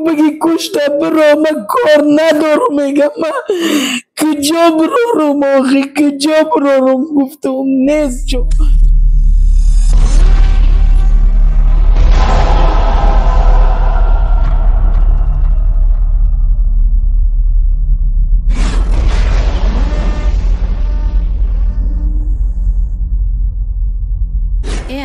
Бигӣ кушта биро, ман кор надорам, мегам ман куҷо бирорум, охи куҷо бирорум, гуфтум нест ҷо.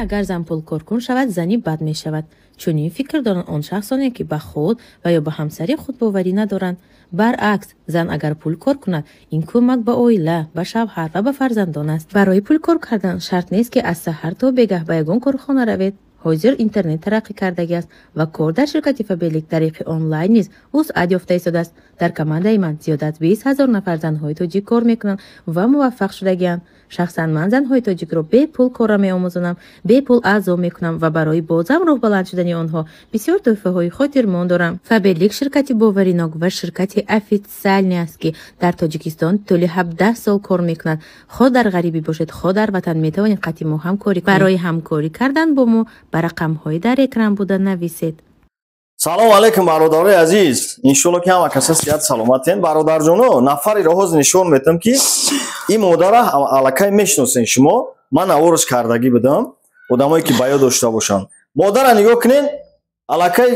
Агар зан пулкоркун шавад, зани бад мешавад. Чунин фикр доранд он шахсоне, ки ба худ ва ё ба ҳамсари худ боварӣ надоранд. Баръакс, зан агар пул кор кунад, ин кӯмак ба оила, ба шавҳар ва ба фарзандон аст. Барои пул кор кардан шарт нест, ки аз саҳар то бегаҳ ба ягон корхона равед. Ҳозир интернет тараққӣ кардагиаст ва кор дар ширкати Фаберлик тариқи онлайн низ вусъат ёфта истодааст. Дар командаи ман зиёда аз 20 000 нафар занҳои тоҷик кор мекунанд ва муваффақ шудагианд. Шахсан ман занҳои тоҷикро бепул корра меомӯзонам, бепул аъзо мекунам ва барои бозам рӯҳбаланд шудани онҳо бисёр тӯҳфаҳои хотирмон дорам. Фаберлик ширкати боваринок ва ширкати официальный аст, ки дар Тоҷикистон тӯли 17 сол кор мекунад. Хоҳ дар ғарибӣ бошед, хоҳ дар ватан, метавонед қатъи мо ҳамкорӣ кунед. Барои ҳамкорӣ кардан бо мо ба рақамҳои дар экран буда нависед. Салом алейкум, бародарои азиз, иншолло ки ҳама каса сиҳат саломатен. Бародарҷоно, нафареро ҳозир нишон метам, ки ин модара аллакай мешиносен шумо. Ман наворш кардагӣ будам, одамое ки ба ёд дошта бошанд. Модара нигоҳ кунен, аллакай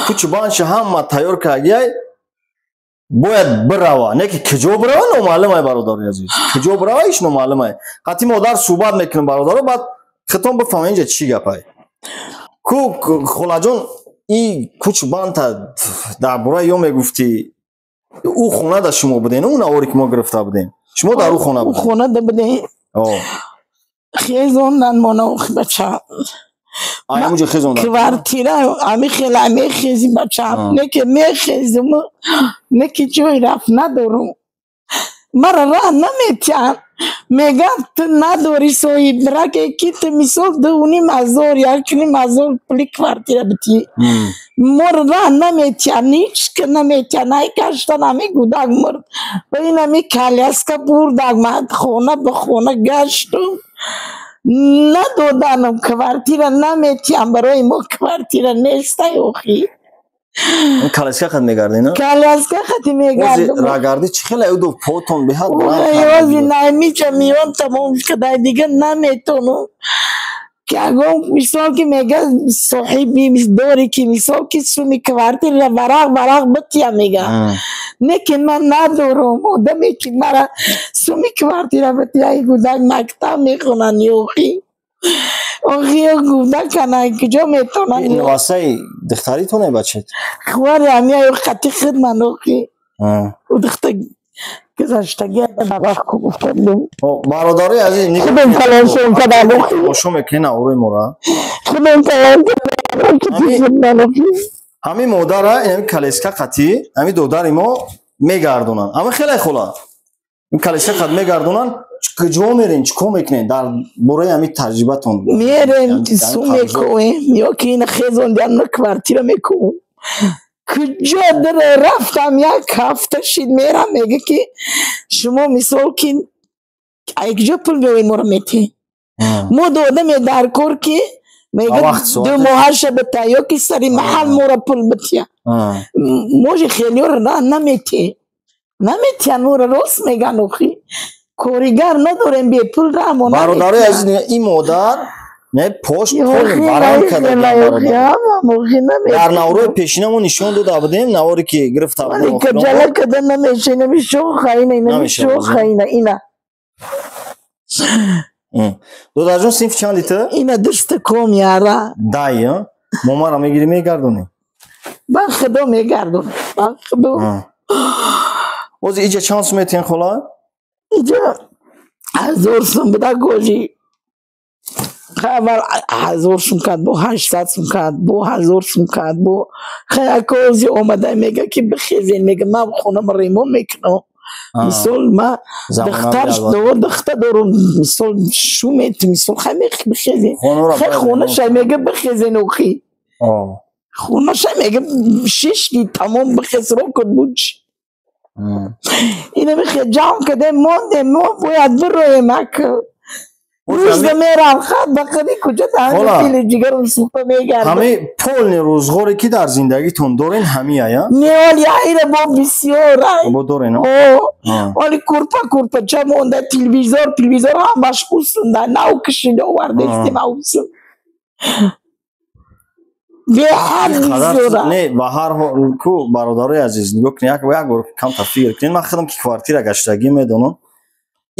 кучу банчи ҳама тайёр кардагиай, бояд бирава, не ки куҷо бирава номаълумай. Бародарои азиз, куҷо бирава иш номаълумай. Қатъи модар суҳбат мекунем, бародаро, баъд хитон бифаҳмем инҷа чӣ гапай. Ку холаҷон, и куч банта дар бораи ё мегуфтӣ, ӯ хона да шумо будем, ӯ наворе ки мо гирифта будем, шумо дар ӯ хона будем. Хона да будем, хезондан мона, охи бача. Ҳамуҷо хезондан? Квартира ами хела мехези, бача, не ки мехезум, не ки ҷой рафт надорум, мара раҳ наметиҳанд. Мегӯянд, ту надорӣ соҳибраке, ки ту мисол 2500, 1500 пули квартира битӣ. Моро раҳ наметиҳанд, ҳеч ки наметиҳанд. Ай гаштан ҳами гудак мурд ва ин ҳами коляска бурдак, ман хона ба хона гаштум, надоданам, квартира наметиҳам, барои мо квартира нестай, охи. Коляска хат мегардӣ, на? Коляска хати мегардум. Рагардӣ чӣ хеле ӯ потон беҳад. Ози наймича миён тамом кадай, дига наметонам. Ягон мисол ки мега, соҳиби дори, ки мисол ки суми квартира варақ варақ бития, мега, не ки ман надорам одаме ки мара суми квартира бития. Гудак мактаб мехонанд, охи, охи, гудакана куҷо метонанд? Васаи духтаритоне, бачет? Хвари ҳамия қати хидман, охи, духта гузаштаги гуфтам. Бародари азиз, худам калоншон кардам. Тамошо мекунед наворои мора. Худам калон кардам. Ҳамин модара инами коляска қатӣ ҳамин додари мо мегардонанд. Ама хеле хола, ин коляска қат мегардонанд. Куҷо мерен, чӣ кор мекунед? Дар бораи ҳамин таҷрибатон. Мерем, су мекоҳем ё ки ина хезондиам на квартира мекоҳем. Куҷо дире рафтам, як ҳафта шид, мерам, мега ки шумо мисол ки ай куҷо пул меоед, моро метиҳед? Мо додаме дар кор, ки мега 2 моҳаша бита ё ки сари маҳал моро пул бития. Можи хелиёро наметиҳ, наметиҳан моро, рост меган, охи, коригар надорем, бепул раҳмо. Бародарои азиз, ин модар не пош варам карда. Дар наврои пешина мо нишон дода будем, наворе ки гирифта будем. Када намеша, намешохайна, ина. Додарҷон, синф чанди ту? Ина душта ком яра. Дай момара мегирӣ, мегардонӣ? Ба худо мегардонам, ба худо. Бози иҷа чанд сум метиҳен, хола? Иҷа 1000 сум буда, гожи аввал 1000 сум кард, бо 800 сум кард, бо 1000 сум кард, бо хаяkoзи омада мега ки бихезен, мега ман хонама ремонт мекунам. Мисол, ма духтар духта дорум, мисол шумет, мисол хай бихезен, хай хонаша мега бихезен, охи, хонаша мега шишти тамом бихез, ро кун буч. Ина михе ҷамъ кардем, мондем, мо бояд бироем, ак. Рӯз мерам хат ба қади куҷа дили ҷигарам сӯхта мегардад. Ҳамаи полни рӯзғоре ки дар зиндагитон дорен ҳамияя? Не, оли айра бо бисёр ай. Бо дорен? Оли курпа курпача монда, телевизор телевизор ҳамаш усунда, нав кишида овардестем авсун. Беҳад бисёр. Не, ба ҳар ҳол ку бародарои азиз нигоҳ кунед, як бор камтар фикр кунед. Ман худам ки квартира гаштагӣ медонам.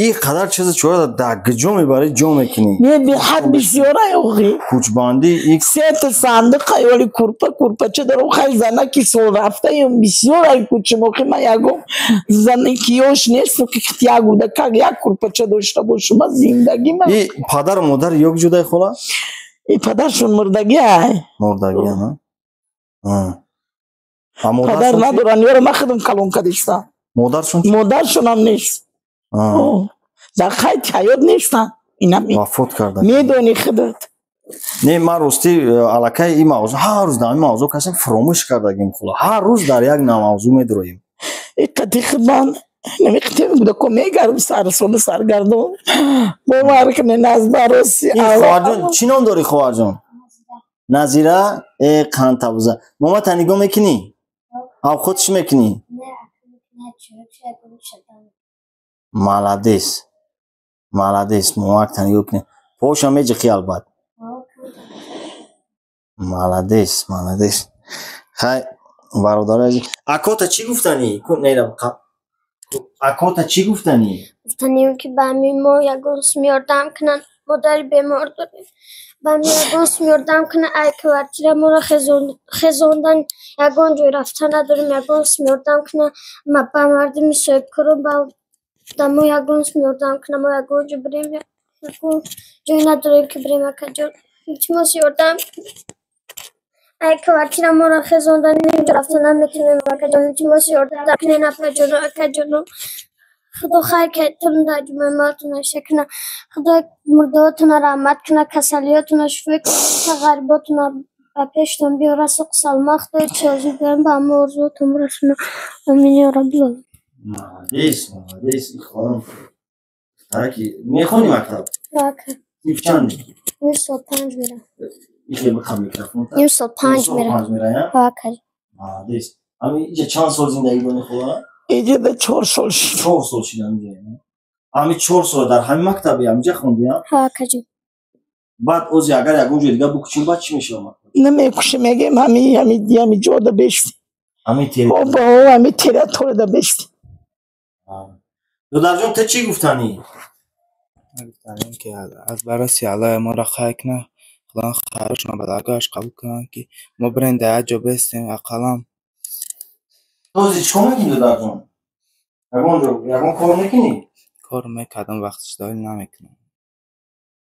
Ин қадар чиза чора дар куҷо мебарӣ ҷо мекунӣ? Не, беҳад бисёр ай охи. Кӯчбандӣ сета сандиқ ай, оли курпа курпача даром хай занаки сол рафтаем бисёр ай кӯчим охи. Ман ягон занаки ёш нестам ки як гудакак як курпача дошта бошам. Ман зиндагӣ ман. И падару модар ёк ҷудай хола? И падаршон мурдагӣ ай. Мурдагӣ, а? Падар надоранд, ёро ман худам калон кардистам. Модаршон? Модаршонам нест. Дар қайди ҳаёт нестанд. Вафот карда. Медонӣ худат. Не, ман рости аллакай ин мавзӯъ ҳар рӯз дар ин мавзӯъ касем фуромӯш кардагим хула. Ҳар рӯз дар як мавзӯъ медроем. Иқати худ ман намиқитем будако мегардам сарсону саргардон. Бовар кунед аз бароси. Хоҳарҷон, чӣ ном дорӣ хоҳарҷон? Назира? Э, қандтабуза. Момата нигоҳ мекунӣ? Авқот чӣ мекунӣ? Молодец. Молодец. Момакта нигоҳ кунед. Поша меҷиқӣ албат. Молодец, молодец. Хай, бародари азиз. Акота чӣ гуфтанӣ? Акота чӣ гуфтанӣ? Гуфтанем ки ба ҳамин мо ягон сум ёрдам кунанд. Модари бемор дорем. Ба ҳамин ягон сум ёрдам кунанд. Ай квартира моро хезондан ягон ҷой рафта надорем. Ягон сум ёрдам кунанд. Ба мардуми соҳибкорон ба мо ягон сум ёрдам кунанд. Мо ягон ҷо бирем, ягон ҷой надорем ки бирем акаҷон. Илтимос ёрдам кунед. Ай квартира моро хезондан ҷо рафта наметавонем акаҷон. Илтимос ёрдам кунед апаҷону акаҷону. Худо хайр кунад дар ҷумъаи малатон аша кунад. Худо мурдаҳотонро раҳмат кунад, касалиҳотонро шифо кунад, ғариботонро ба пештон биёрад, суқу саломат. Худои чӣ орзу дорем ба ҳама орзуотон бирасонад. Омин ё раббил оламин. Молодец, молодец. Ихонам. Тараки мехонӣ мактаб? Ака. Синф чанд? Ин сол 5 мерам. Ихе бихам микрофон. Ин сол 5 мерам. Ака. Молодец. Ами иҷа чанд сол зиндагӣ дорӣ хола? Иҷа 4 сол шид. 4 сол шидам иҷа. Ами 4 сол дар ҳамин мактабе ҳамиҷа хондӣ, а? Ҳа, акаҷон. Баъд ози агар ягон ҷои дига бикучем, баъд чӣ мешавад мактаб? Намекушем, мегем ҳами ҷода бештем. Ҳамин территория. О, ҳамин территорияда бештем. Додарҷон, ту чӣ гуфтанӣ? Гуфтанем ки аз бароси Аллоҳ моро хайр кунад, Худованд хайрашонро ба даргоҳаш қабул кунад, ки мо бирем дар як ҷо бестем, ақаллан. Този чӣ кор мекунӣ, додарҷон? Ягон ҷо ягон кор мекунӣ? Кор мекардам, вақтиш доим намекунам.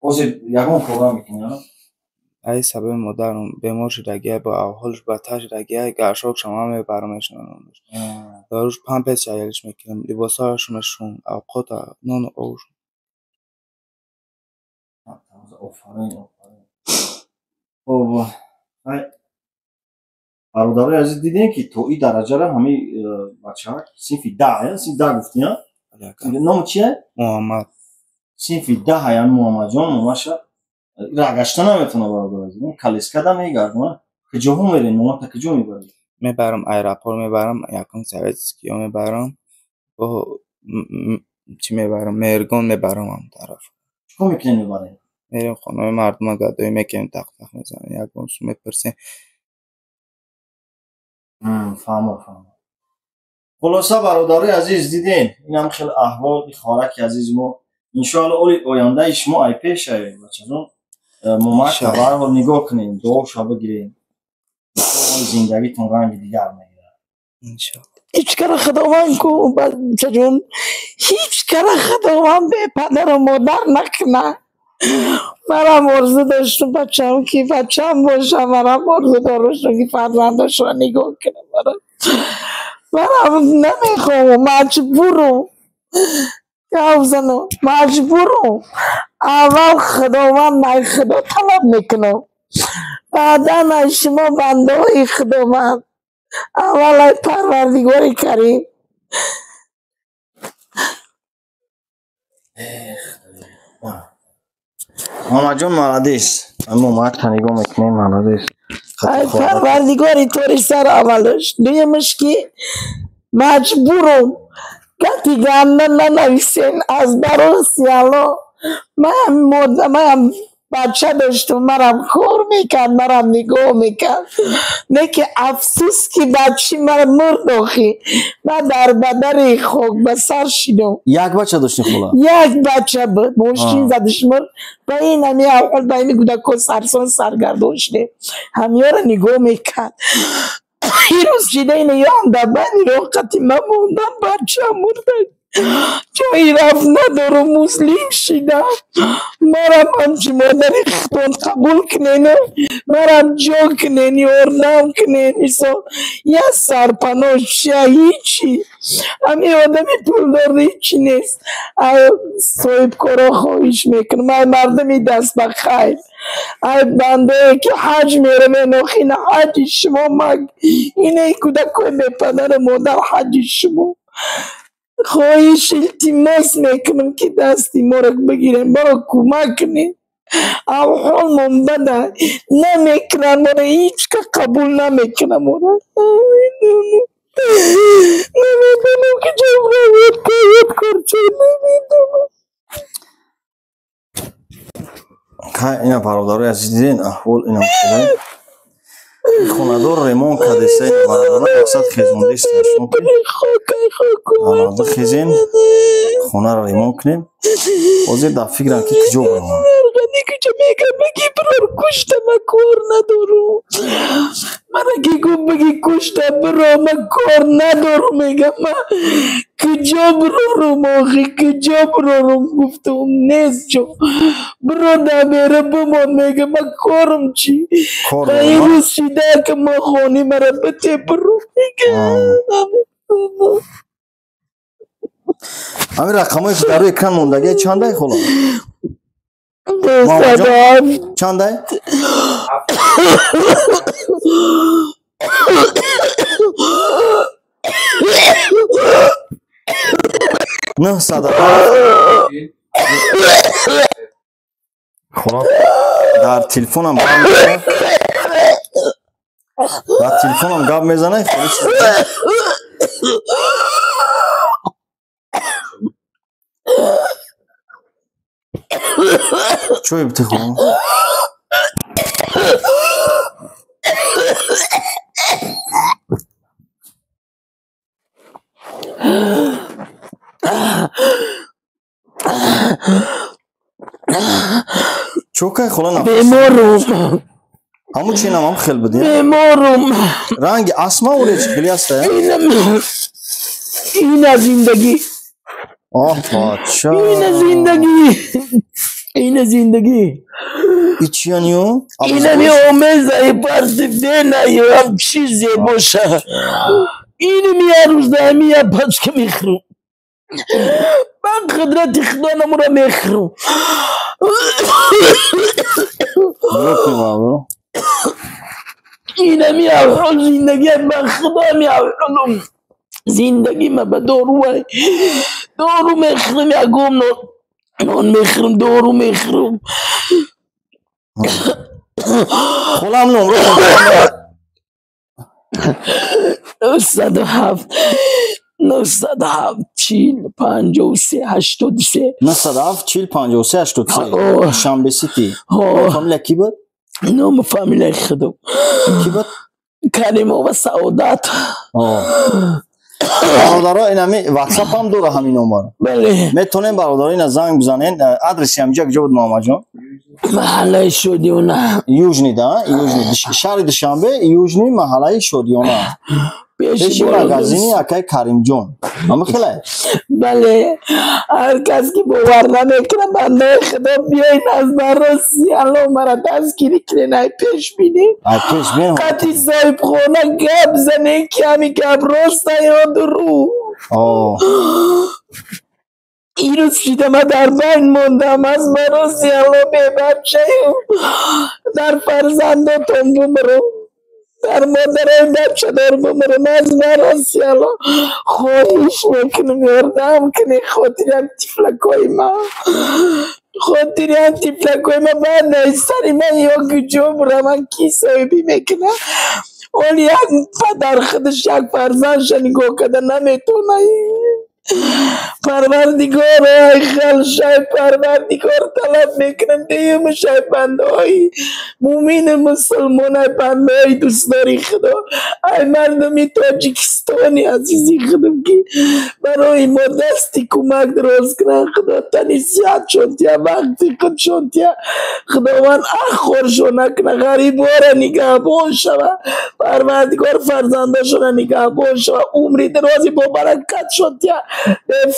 Ҳозир ягон кор намекунӣ, а? Ай сабаби модарам бемор шудагия, бо аҳволаш бадтар шудагия, гаршокшам ҳам мебарам мешунам. Доруш памперс шаялиш мекунам, либосҳояшро мешӯм, авқота, нону овш. Офарин, офарин. Хоб, бародарои азиз, дидем ки то ин дараҷара ҳамаи бачаҳа синфи 10, синфи 10 гуфтӣ, а? Номи чия? Муҳаммад. Синфи 10 яъне Муҳаммадҷон номаша ра гашта наметавонад, бародари азиз. Колескада мегардам. Куҷоҳо мерем? Момата куҷо мебарӣ? Мебарам аэропорт, мебарам якум советскиё мебарам, бо чӣ мебарам, Меҳргон мебарам ҳам тараф. Чӣ кор мекунем мебарем? Мерем хонаҳои мардума гадоӣ мекунем, тақ-тақ мезанем, ягон сум мепурсем. Фаҳмо, фаҳмо. Хулоса, бародарои азиз, дидем инам хеле аҳвол и хоҳараки азизи мо. Иншоалло оли ояндаи шумо ай пеш ай, бачаҷон. Момакта ба ҳар ҳол нигоҳ кунем, дуоша бигирем. Зиндагитон ранги дигар мегирад. Иншоалло. Ҳеҷ кара Худованд ку, бачаҷон, ҳеҷ кара Худованд бепадару модар накунад. Манам орзу доштам бачам ки бачам бошам, манам орзу доштам ки фарзандашро нигоҳ кунам. Манам намехоҳам, маҷбурам. Гап занам, маҷбурам. Аввал Худованд, ман Худо талаб мекунам. Баъдан аз шумо бандаҳои Худованд. Аввал ай Парвардигори Карим. Мамаҷон молодец. Момакта нигоҳ мекунем, молодец. Ай парвардигори тори сар аввалаш. Дуюмаш ки маҷбурум гапи ганда нанависен аз барои сиало. Манам бача доштум, манам кор мекард, манам нигоҳ мекард. Не ки афсӯс ки бачи ман мурд охи. Ман дар бадари хок ба сар шидам. Як бача дошти хола? Як бача буд, мошин задиш мурд. Ба ин ҳами аввал ба ини кӯдакҳо сарсон саргардон шудем. Ҳамёро нигоҳ мекард. Ирӯз шида ина ёам дар байни роҳқати ман мондам, бача мурда. Ҷои рафт надорум, муслим шидам. Марам ҳамчи модари худтон қабул кунену марам ҷо кунен, ёрдам кунен. Мисол як сарпаноҳ чия ҳичи. Ҳамин одами пулдор ҳичи нест. Ай соҳибкоро хоҳиш мекунам, ай мардуми даст ба хайр, ай бандае ки ҳаҷ меравен, охина ҳаҷи шумо маг инаи кӯдакҳои бепадару модар ҳаҷи шумо. Хоҳиш илтимос мекунам ки дасти моро бигирем, моро кӯмак кунем. Авҳолмон бада намекунанд моро, ҳеҷ ка қабул намекунад моро. Намедонам ки ҷавоб намедонам. Ина бародарои азиз диден аҳвол ина шуда. Хонадор ремонт кардеса, бародарон мақсад хезондест. Хезен хонаро ремонт кунем. Ҳозир дар фикрам ки куҷо барам. Куҷо мегам баги бирор кушта, ма кор надорум. Мара ки гуфт баги кушта биро, ма кор надорум, мегам ма куҷо бирорум охи, куҷо бирорум гуфтум нест ҷо. Биро дар бимон, мегам ма корум чӣ? Ирӯз шида ки ма хони мара бите биро мегам. Ҳамин рақамҳое ки дар рӯи экран мондагия чандай хола? Чандай? Нӯҳсаду хола дар телефонам гап мезанад. Дар телефонам гап мезанад. Чой бите холам? Чокай хола нафас? Беморум. Ҳамун чинам ҳам хел буд? Беморум. Ранги асма оре чӣ хеле аста? Ина зиндагӣ. Оҳ подшоҳ. Ина зиндагӣ. Ина зиндагӣ. Ичияниё? Инами омезаи партидена ям чизе боша. Инами я рӯздаами я пачка мехӯрам. Ман қудрати худо намура мехӯрам. Инами авҳол зиндагӣ ба худо ами авҳолум. Зиндагӣ ма ба дору дору мехӯрам, ягом нон мехӯрам, дору мехӯрам. Холам номро 907 907 40 53 83 907 40 53 83 Душанбе Сити. Фамилия ки буд? Номи фамилияи худам. Ки буд? Каримова Саодат. Бародаро инами WhatsApp ҳам дора ҳамин номер. Бале. Метавонем бародаро ина занг бизанен. Адреси ҳамҷа куҷо буд Муҳаммадҷон? Маҳаллаи Шодиёна. Южный да? Южный. Шаҳри Душанбе, Южный, маҳаллаи Шодиёна. Пеши магазини акай Каримҷон. Ҳама хелай? Бале. Ҳар кас ки бовар намекунад, бандаи худо биёин аз бароси Алло мара дастгирӣ кунен, ай пеш бинем. Ай пеш бинем. Қати соҳибхона гап занен ки ҳамин гап роста ё дурӯғ. Ирӯз шида ма дар байн мондам аз бароси Алло бебачаю. Дар фарзандотон бумрам. Дар модарои бачадор бумрам аз бароси Алло. Хоҳиш мекунам ёрдам кунед хотирам тифлакҳои ман. Хотири ҳам тифлакои ма баъд сари ман ё куҷо бураванд, ки соҳибӣ мекунад? Оли як падар худаш як фарзандша нигоҳ карда наметавонад. Парвардигор, ай халшай Парвардигор, талаб мекунам деюмашай бандаҳои мӯмину мусулмон, ай бандаҳои дӯстдори Худо, ай мардуми Тоҷикистони азизи худам, ки барои мо дасти кӯмак дароз кунанд. Худо тани сиҳатшон тия, вақти худшон тия, Худованд ахоршон накунад, ғарибора нигаҳбон шава, Парвардигор фарзандашона нигаҳбон шава, умри дарози бо баракатшон тия.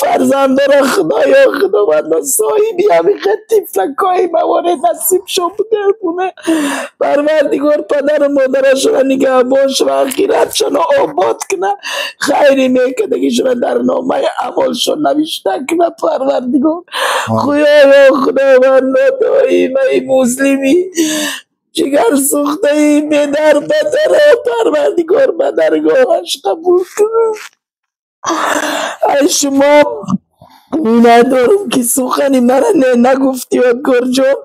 Фарзандора Худоё, Худовандо, соҳиби ҳамин тифлакҳои маворед насибшон бигардона. Парвардигор падару модарашона нигаҳбон шава, ахиратшона обод куна, хайри мекардагишона дар номаи амолшон навишта куна. Парвардигор, Худоё, Худовандо, доимаи муслими ҷигар сӯхтаи бедар падара Парвардигор ба даргоҳаш қабул куна. Ай шумо миннатдорам, ки сухани мара не нагуфтӣ, Ёдгорҷон,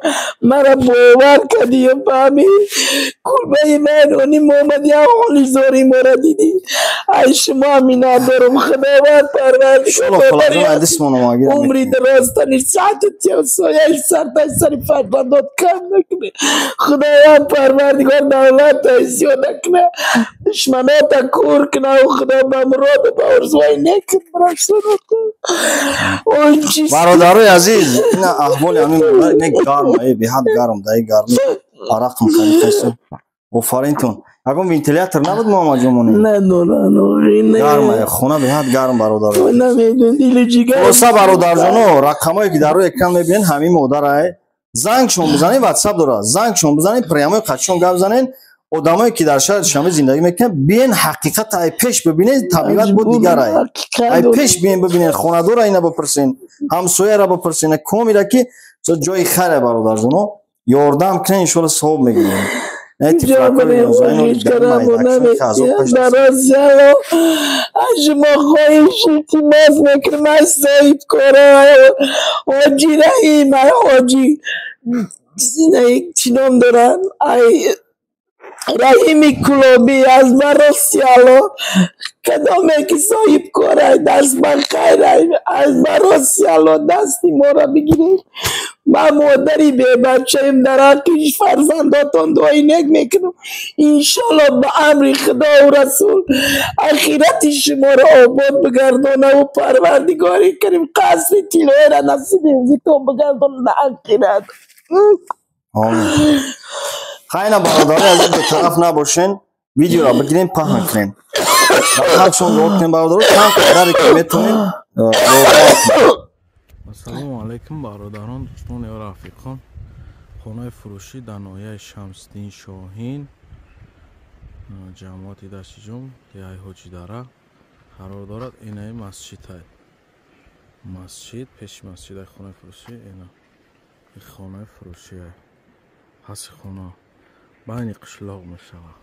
мара бовар кардӣ, фаҳмӣ? Кулбаи ман оним омадӣ, ҳоли зори мора дидӣ. Ай шумо миннатдорам. Худованд Парвардигор умри дароз, тани сиҳату сояи сартай сари фарзандот кам накунад. Худованд Парвардигор давлата зиёда кунад, душманота кур кунад, Худо ба муроду ба орзуҳои нек бирасонад. Бародарои азиз, ина аҳволи ҳамин модар. Не гарм, беҳад гарм, даи гармӣ арақм карихайсу. Офаринтон. Ягон вентилятор набуд, Муҳаммадҷон? Монӣ гарм, хона беҳад гарм, бародар. Хулоса, бародарҷоно, рақамое ки дар рӯи экран мебинед, ҳамин модарае. Зангшон бизанед, ватсап дорад, зангшон бизанед, прямой қатшон гап занед. Одамое ки дар шаҳри Душанбе зиндагӣ мекунанд, биен, ҳақиқат ай пеш бибинед, табиат бо дигар ай пеш биен бибинед, хонадора ина бипурсен, ҳамсояра бипурсен, комира ки ҷои хайре. Бародарҷоно, ёрдам кунед, иншоалло савоб мегирем. Шумо хоҳиш, илтимос мекунам, ай соҳибкора, ҳоҷи Раҳим, ай ҳоҷи чӣ ном доранд, ай Раҳими Кулобӣ, аз Баросиало, кадоме ки соҳибкорай, даст ба хайрай, аз Баросиало дасти моро бигиред. Ман модари бебачаем, дар ҳаққи фарзандотон дуои нек мекунам. Иншолло, ба амри Худову Расул, ахирати шуморо обод бигардонаву Парвардигори Карим қасри тиллоеро насиби зитон бигардонад ахират. Хайна, бародари азиз, бетараф набошен, видеоро бигирем, паҳн кунем, ҳақшон дуо кунем. Бародаро, чанд қадаре ки метавонем. Ассалому алайкум, бародарон, дӯстон ё рафиқон. Хонаи фурӯшӣ дар ноҳияи Шамсиддин Шоҳин, ҷамоати Даштиҷум, деҳаи Ҳоҷидара қарор дорад. Инаи масҷидай, масҷид, пеши масҷидаи хонаи фурӯшӣ. Ина хонаи фурӯшиай, паси хона байни қишлоқ мешавад.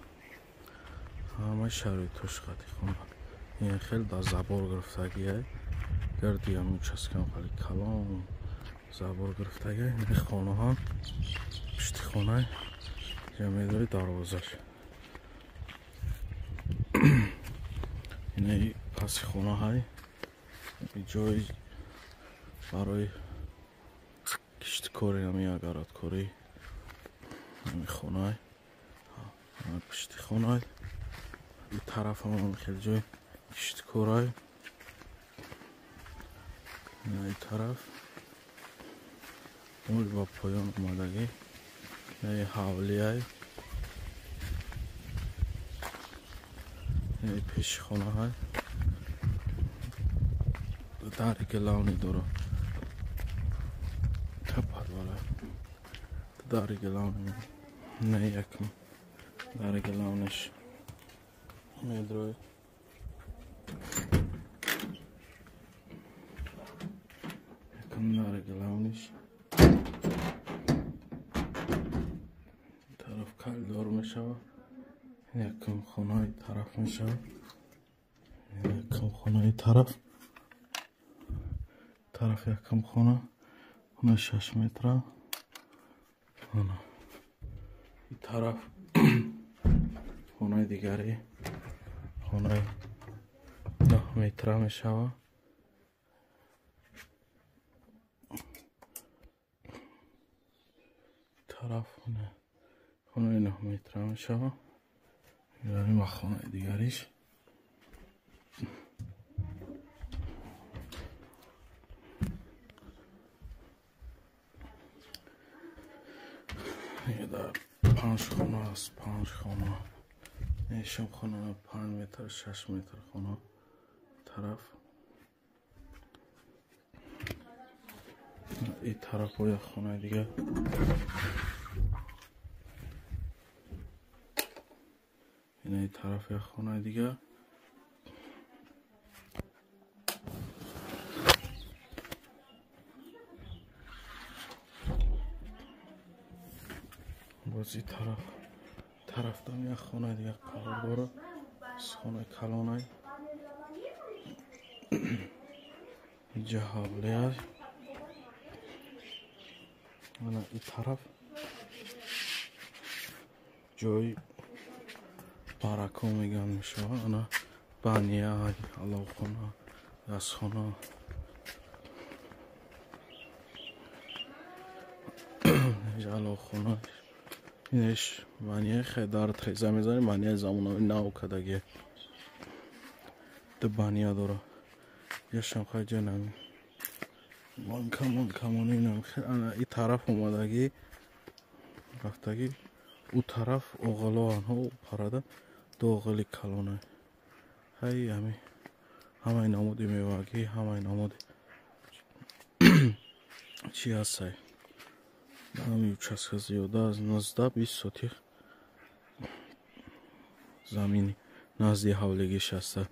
Ҳамаи шароитош қати хона ин хел дар забор гирифтагиай, гирди ҳам участкам хеле калон забор гирифтагиай. Ин хона ҳам пушти хонаи ҷамъиятдори дарвозаш. Инаи паси хона ҳай ҷои барои киштикори, ҳами агараткорӣ. Ҳами хонаи пушти хонаи, ин тараф ҳам хеле ҷои киштикорай. Ин тараф мул ба поён омадагӣ, ҳавлиай, пеши хонаҳай дари главни дора, подвала дари главни, не якм дари главниш медрои. Якм дари главниш тараф коридор мешавад, якм хонаи тараф мешавад, якм хонаи тараф, тараф якм хона. Хонаи 6 метра. Ана ин тараф хонаи дигари, хонаи 9 метра мешавад. Тараф хонаи 9 метра мешавад. Меравем ба хонаи дигариш. Дар 5 хона аст, 5 хона. Ишам хона 5 метр, 6 метр хона. Тараф ин тараф бо як хонаи дигар. Ина ин тараф як хонаи дигар. Боз ин тарафдам як хонаи дигар қарор дорад. Хонаи калонай. Инҷа ҳавлӣ аст. Ана ин тараф ҷои барако меган мешавад. Ана бания, аловхона, дастхона. Инҷа аловхона. Инеш бания хеле дар треза мезанем, банияи замонави нав кардагие. Ду бания дора. Яшам хай ҷанами. Камон инам хеле. Ана ин тараф омадагӣ рафтагӣ, ӯ тараф оғилоанҳо парада ду оғили калона. Ҳай ҳами ҳамаи намуди мевагӣ, ҳамаи намуди чӣ ҳастай. Ҳами участка зиёда аз 19-20 сотих замини назди ҳавлигиш ҳаста.